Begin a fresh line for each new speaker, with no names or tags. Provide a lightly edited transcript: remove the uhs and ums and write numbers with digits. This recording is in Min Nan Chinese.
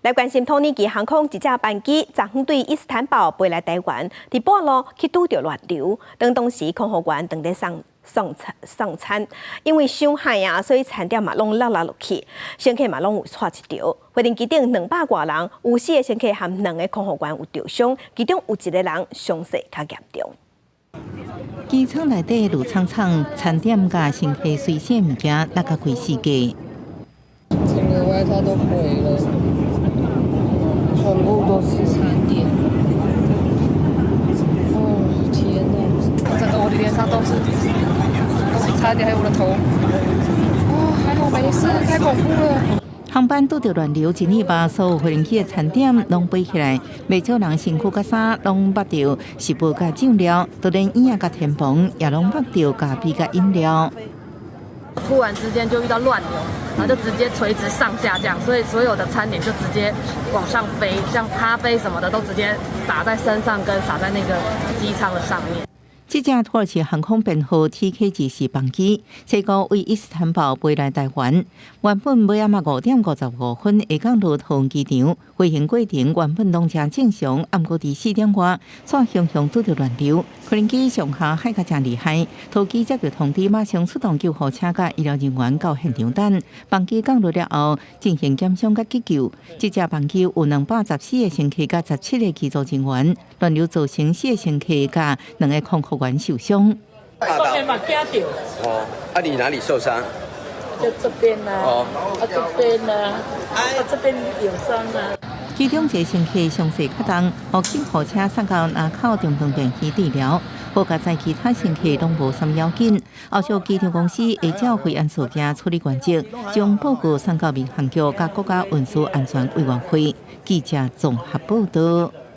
來關心土耳其航空一架班機，昨昏對伊斯坦堡飛來台灣，佇半路去拄著亂流。當當時空服員正佇送送餐送餐，因為傷海啊，所以餐點嘛攏落落落去，乘客嘛攏有掣一著。飛行機頂兩百外人，有四個乘客和兩个空服員有著傷，其中有一個人傷勢較嚴重。
機艙內底亂氅氅，餐點佮乘客隨身物件落甲規世界。
整個外套都毀了，全部都是餐點。哦，天哪！整個我的臉上都是餐點，還有我的頭。哦，還好沒事，太恐怖了。
航班拄著亂流，真意外，所有飛行機的餐點攏飛起來，袂少人身軀佮衫攏抹著食物佮醬料，就連椅仔佮天棚也攏抹著咖啡佮飲料。
突然之間就遇到亂流，然後就直接垂直上下降，所以所有的餐點就直接往上飛，像咖啡什麼的都直接灑在身上，跟灑在那個機艙的上面。
這架土耳其航空編號 TK 24班機，初五對伊斯坦堡飛來台灣，原本欲暗仔5點55分會降落桃園機場，飛行過程原本攏誠正常，毋過佇4點外，煞雄雄拄著亂流，飛行機上下海甲誠厲害，桃機接著通知，馬上出動救護車佮醫療人員到現場等。班機降落了後，進行檢傷佮急救。這架班機有214個乘客佮17個機組人員，亂流造成四個乘客佮兩个空服員受傷。
當然嘛驚著。
哦，啊，你哪裡受傷？
就這邊啊。哦。啊，這邊啊，啊，這邊有傷啊。
其中一个乘客傷勢較重，予救護車送到林口中長病院治療。好佳哉其他乘客攏無啥要緊。後續機場公司會照飛安事件處理原則，將報告送到民航局佮國家運輸安全委員會。記者綜合報導。